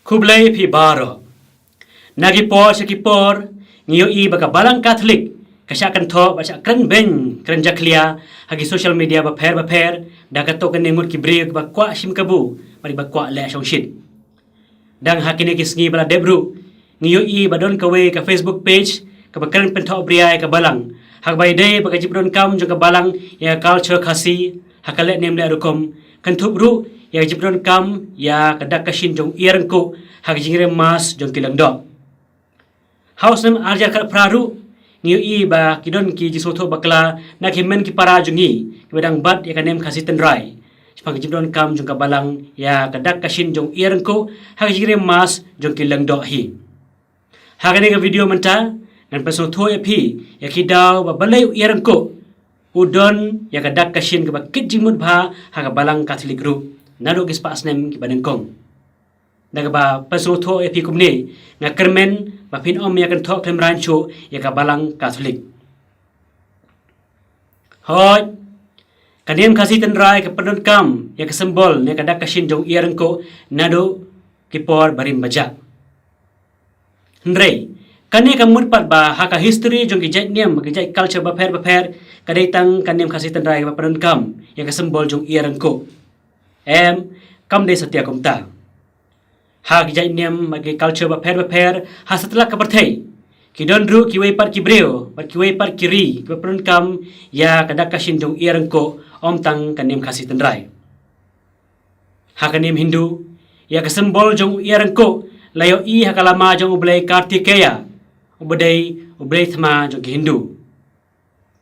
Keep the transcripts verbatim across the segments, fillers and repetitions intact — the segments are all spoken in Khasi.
Khublei phi baroh. Na ki por sha ki por, ngi ïohi ba ka Balang Katholik ka shah kynthoh bad shah kren beiñ kren jakhlia ha ki social media bapher bapher da kato kane ngut ki briew kiba kwah shim kabu bad kiba kwah leh shongshit. Dang ha kine ki sngi ba la dep ruh, ngi ïohi ba don kawei ka Facebook page kaba kren pynthoh bria ïa ka Balang, ha kaba ïadei bad ka jingpyndonkam jong ka Balang ïa ka culture Khasi ha ka lehnem leh rukom, kynthup ruh ïa ka jingpyndonkam ïa ka dak ka shin jong u Ïarangkuh ha ka jingrem mass jong ki Lyngdoh. Ha u snem ar hajar khatphra ruh, ngi ïohi ba ki don ki jingsngewthuh bakla na ki hynmen ki para jong ngi kiba dang bat ïa ka niam Khasi tynrai shaphang ka jingpyndonkam jong ka Balang ïa ka dak ka shin jong u Ïarangkuh ha ka jingrem mass jong ki Lyngdoh hi. Ha kane ka video mynta, ngan pynsngewthuh ïa phi ïa ki daw ba balei u Ïarangkuh u don ïa ka dak ka shin kaba kit jingmut bha ha ka Balang Katholik ruh naduh ki spah snem kiba nyngkong. Da kaba pynsngewthuh ïa phi kumne, nga kyrmen ba phin ym ïa kynthoh khlem raiñ shuh ïa ka Balang Katholik. Hooid, ka niam Khasi tynrai ka pyndonkam ïa ka symbol ne ka dak ka shin jong u Ïarangkuh naduh ki por barim bajah. Hynrei kane ka mut pat ba ha ka history jong ki jait niam, ki jait culture bapher bapher, ka dei tang ka niam Khasi tynrai kaba pyndonkam ïa ka symbol jong u Ïarangkuh. Em, kam dei satia kumta. Ha ki jait niam bad ki culture bapher bapher ha satlak ka pyrthei, ki don ruh kiwei pat ki briew bad kiwei pat ki ri kiba pyndonkam ïa ka dak ka shin jong u Ïarangkuh, ym tang ka niam Khasi tynrai. Ha ka niam Hindu, ïa ka symbol jong u Ïarangkuh la ïohi ha ka lama jong u blei Kartikeya, uba dei u blei thma jong ki Hindu.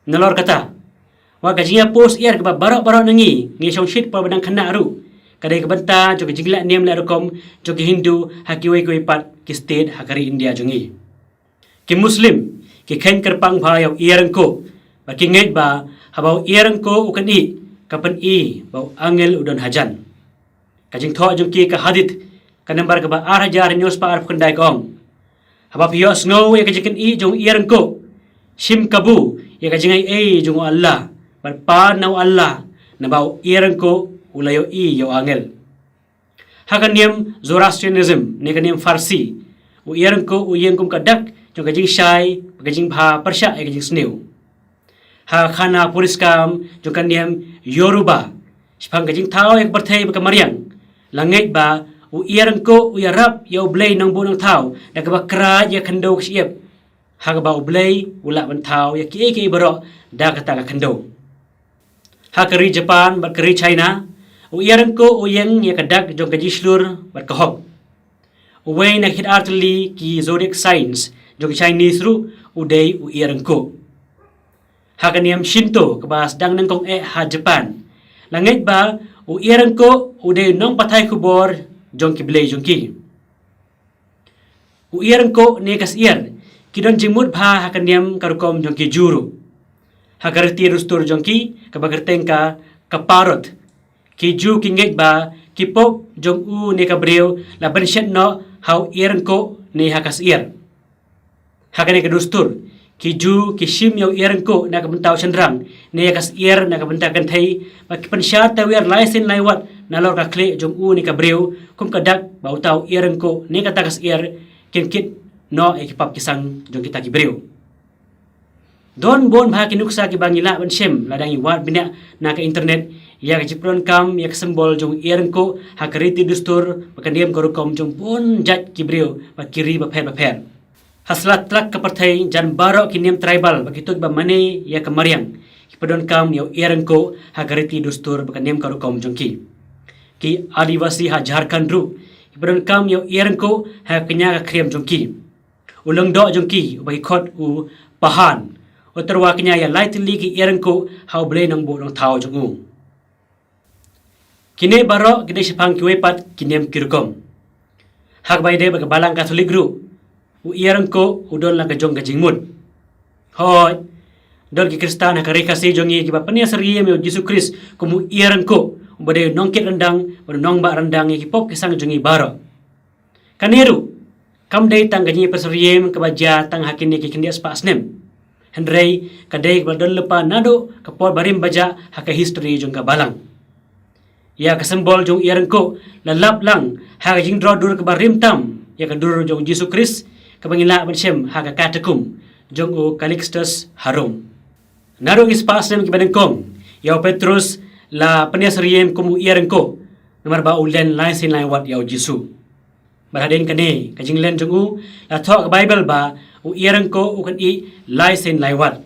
Nalor kata, wat ka jingïapus ïar kaba baroh baroh na ngi ngi shongshit por ba dang khynnah ruh, ka dei ka bynta jong ka jingleh niam leh rukom jong ki Hindu ha kiwei kiwei pat ki state ha ka ri India jong ngi. Ki Muslim ki kheiñ kyrpang bha ïa u Ïarangkuh bad ki ngeit ba haba u Ïarangkuh u kyndiah, ka pyni ba u angel u don hajan. Ka jingthoh jong ki ka hadith ka nambar kaba ar hajar hynñiew spah arphew khyndai ka ong: Haba phi ïohsngew ïa ka jingkyndiah jong u Ïarangkuh, shim kabu ïa ka jingai ei jong u Allah bad pan na u Allah, naba u Ïarangkuh u la ïohi ïa u angel. Ha ka niam Zoroastrianism ne ka niam Farsi, u Ïarangkuh u ïeng kum ka dak jong ka jingshai bad ka jingbha pyrshah ïa ka jingsniew. Ha ka khana puriskam jong ka niam Yoruba shaphang ka jingthaw ïa ka pyrthei bad ka mariang, la ngeit ba u Ïarangkuh u ïarap ïa u blei nongbuh nongthaw da kaba khrad ïa ka khyndew ka shyiap, ha kaba u blei u lah ban thaw ïa kiei kiei baroh da kata ka khyndew. Ha ka ri Japan bad ka ri China, u Ïarangkuh u ïeng ïa ka dak jong ka jingshlur bad ka hok. Uwei na ki khadar tylli ki zodiac signs jong ki Chinese ruh u dei u Ïarangkuh. Ha ka niam Shinto kaba sdang nyngkong eh ha Japan, la ngeit ba u Ïarangkuh u dei u nongpathai khubor jong ki blei jong ki. U Ïarangkuh ne ka syiar ki don jingmut bha ha ka niam ka rukom jong ki Jew ruh. Ha ka riti dustur jong ki kaba kyrteng ka Kapparot, ki Jew ki ngeit ba ki pop jong u ne ka briew la bynshet noh ha u Ïarangkuh ne ha ka syiar. Ha kane ka dustur, ki Jew ki shim ïa u Ïarangkuh na ka bynta u shynrang ne ïa ka syiar na ka bynta kynthei, bad ki pynshar tawiar lai sien lai wat nalor ka khlieh jong u ne ka briew, kum ka dak ba uta u Ïarangkuh ne kata ka syiar kin kit noh ïa ki pap ki sang jong kita ki briew. Don bun bha ki nuksa kiba ngi lah ban shem lada ngi wad bniah na ka internet ïa ka jingpyndonkam ïa ka symbol jong u Ïarangkuh ha ka riti dustur bad ka niam ka rukom jong bun jait ki briew bad ki ri bapher bapher. Ha satlak ka pyrthei, jan baroh ki niam tribal bad kito kiba mane ïa ka mariang ki pyndonkam ïa u Ïarangkuh ha ka riti dustur bad ka niam ka rukom jong ki. Ki Adivasi ha Jharkhand ruh ki pyndonkam ïa u Ïarangkuh ha ka kñia ka khriam jong ki. U Lyngdoh jong ki uba ki khot u Pahan, u tyrwa kñia ïa lai tylli ki Ïarangkuh ha u blei nongbuh nongthaw jong u. Kine baroh ki dei shaphang kiwei pat ki niam ki rukom. Ha kaba ïadei bad ka Balang Katholik ruh, u Ïarangkuh u don la ka jong ka jingmut. Hooid, don ki Khristan ha ka ri Khasi jong ngi kiba pynïasyriem ïa u Jisu Khrist kum u Ïarangkuh, uba dei u nongkit ryndang bad u nongbah ryndang ïa ki pop ki sang jong ngi baroh. Kane ruh kam dei tang ka jingpynsyriem kaba jia tang ha kine ki khyndiat spah snem, hynrei ka dei kaba la don lypa naduh ka por barim bajah ha ka history jong ka Balang. Ïa ka symbol jong u ïaryngkoh la lap lang ha ka jingdro dur kaba rim tam ïa ka dur jong u Jisu Khrist, kaba ngi lah ban shem ha ka Catacomb jong u Calixtus ha Rome. Naduh ngi spah snem kiba nyngkong, ïa u Petrus la pynïasyriem kum u ïaryngkoh, namar ba u len lai sien lai wat ïa u Jisu. Bad hadien kane ka jinglen jong u, la thoh ka Baibl ba u ïaryngkoh u kyndiah lai sien lai wat.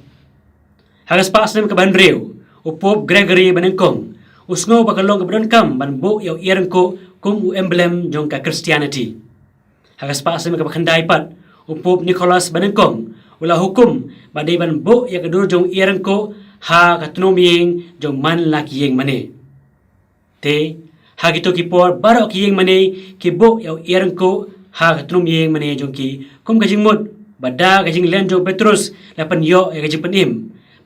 Ha ka spah snem kaba hynriew, u Pope Gregory banyngkong u sngew ba ka long kaba donkam ban buh ïa u ïaryngkoh kum u emblem jong ka Christianity. Ha ka spah snem kaba khyndai pat, u Pope Nicholas banyngkong u la hukum ba dei ban buh ïa ka dur jong u ïaryngkoh ha ka tnum ïing jong man la ki ïing mane. Te ha kito ki por, baroh ki ïing mane ki buh ïa u ïaryngkoh ha ka tnum ïing mane jong ki, kum ka jingmut ba da ka jinglen jong u Petrus la pynïoh ïa ka jingpynim.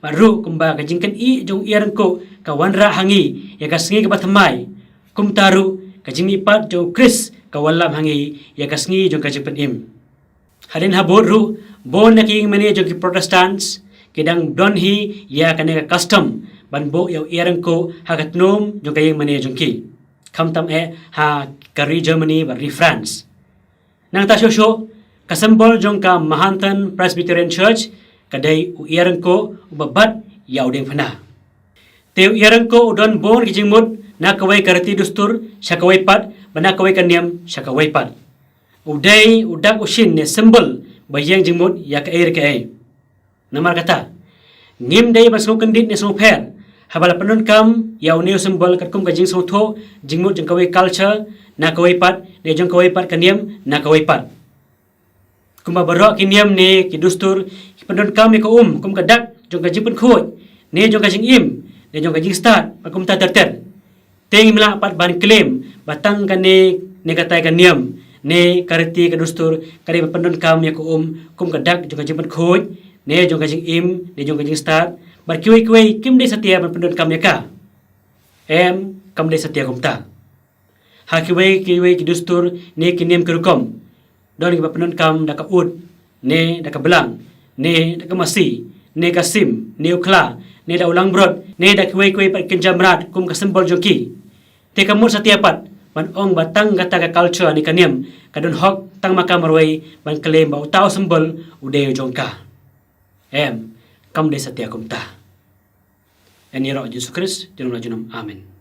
Bad ruh kumba ka jingkyndiah jong u ïaryngkoh ka wanrah ha ngi ïa ka sngi kaba thymmai, kumta ruh ka jingmihpat jong u Khrist ka wallam ha ngi ïa ka sngi jong ka jingpynim. Hadien habud ruh, bun na ki ïing mane jong ki Protestants ki dang don hi ïa kane ka custom ban buh ïa u ïaryngkoh ha ka tnum jong ka ïing mane jong ki, khamtam eh ha ka ri Germany bad ri France. Nangta shuh shuh, ka symbol jong ka Manhattan Presbyterian Church ka dei u ïaryngkoh uba bat ïa u diengphna. Te u ïaryngkoh u don bun ki jingmut na kawei ka riti dustur sha kawei pat, bad na kawei ka niam sha kawei pat. U dei u dak u shin ne symbol ba ïeng jingmut ïa kaei re kaei. Namar kata, ngim dei ban sngewkyndit ne sngewpher haba la pyndonkam ïa une u symbol katkum ka jingsngewthuh jingmut jong kawei culture na kawei pat, ne jong kawei pat ka niam na kawei pat. Kumba baroh ki niam ne ki dustur ki pyndonkam ïa ka um kum ka dak jong ka jingpynkhuid, ne jong ka jingim, ne jong ka jingstad, bad kumta ter ter. Te ngim lah pat ban claim ba tang kane ne katai ka niam ne ka riti ka dustur ka dei ban pyndonkam ïa ka um kum ka dak jong ka jingpynkhuid, ne jong ka jingim, ne jong ka jingstad, bad kiwei kiwei kim dei satia ban pyndonkam ïa ka. Em, kam dei satia kumta. Ha kiwei kiwei ki dustur ne ki niam ki rukom, don kiba pyndonkam da ka ud, ne da ka blang, ne da ka masi, ne ka sim, ne u khla, ne da u langbrot, ne da kiwei kiwei pat ki kynja mrad kum ka symbol jong ki. Te kam mut satia pat ban ong ba tang kata ka culture ne ka niam ka don hok tang ma ka marwei ban claim ba uta u symbol u dei u jong ka. Em, kam dei satia kumta. Ïaroh Jisu Khrist, junom la junom. Amen.